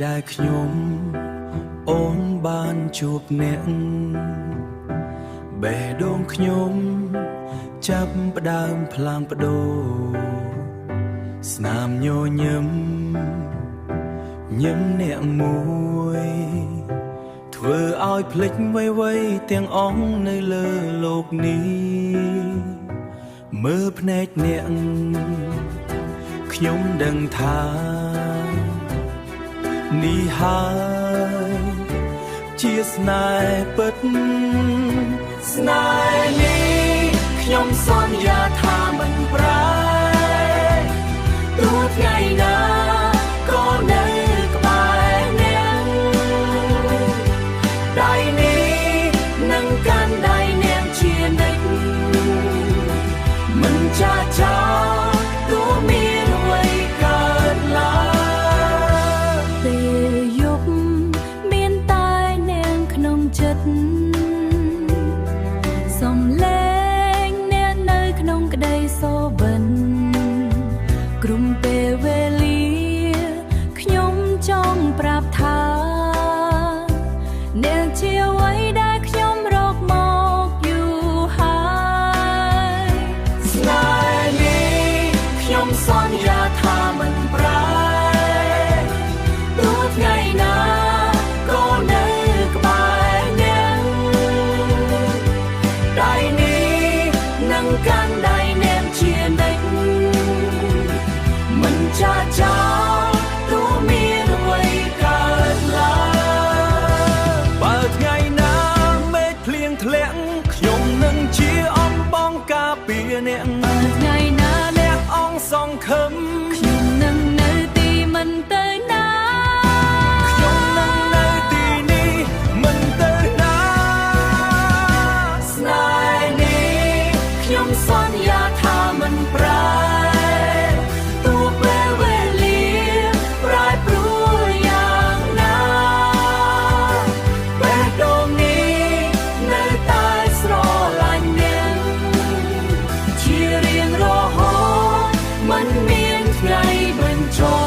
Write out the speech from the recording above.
ដែលខ្ញុំអូនបានជួបអ្នកបេះដូងខ្ញុំចាប់ផ្ដើមផ្លាស់ប្ដូរស្នាមញញឹមញឹមអ្នកមួយធ្វើឲ្យភ្លេចអ្វីៗទាំងអង្គនៅលើលោកនេះមើលភ្នែកអ្នកខ្ញុំដឹងថានេះហើយជាស្នេហ៍ពិតស្នេហ៍នេះខ្ញុំសន្យាថាមិនប្រែទោះថ្ងៃណាក៏នៅក្បែរអ្នកដៃនេះនឹងកាន់ដៃអ្នកជានិច្ចមិនចាកចោលទោះមានអ្វីកើតឡើង ពេលយប់មានតែនាងក្នុងចិត្តសំលេងអ្នកនៅក្នុងក្តីសូបិនក្រុមពេលវេលាខ្ញុំចង់ប្រាប់ថាអ្នកជាអ្វីដែលខ្ញុំរកមកយូរហើយ ស្នេហ៍នេះខ្ញុំសន្យាថាមិនប្រែទោះថ្ងៃណាក៏នៅក្បែរអ្នកដៃនេះនឹងកាន់ដៃអ្នកជានិច្ចមិនចាកចោលទោះមានអ្វីកើតឡើងបើថ្ងៃណាមេឃភ្លៀងធ្លាក់ខ្ញុំនឹងជាអំបងការពារអ្នក បើថ្ងៃណា អ្នកអង្គសង្ឃឹម ខ្ញុំនឹងនៅទីមិនទៅណា ខ្ញុំនឹងនៅទីនេះមិនទៅណាស្នេហ៍នេះខ្ញុំសន្យាថាមិនប្រែទោះពេលវេលាប្រែប្រួលយ៉ាងណាបេះដូងនេះនៅតែស្រឡាញ់អ្នកជារៀងរហូតមិនមានថ្ងៃបញ្ចប់។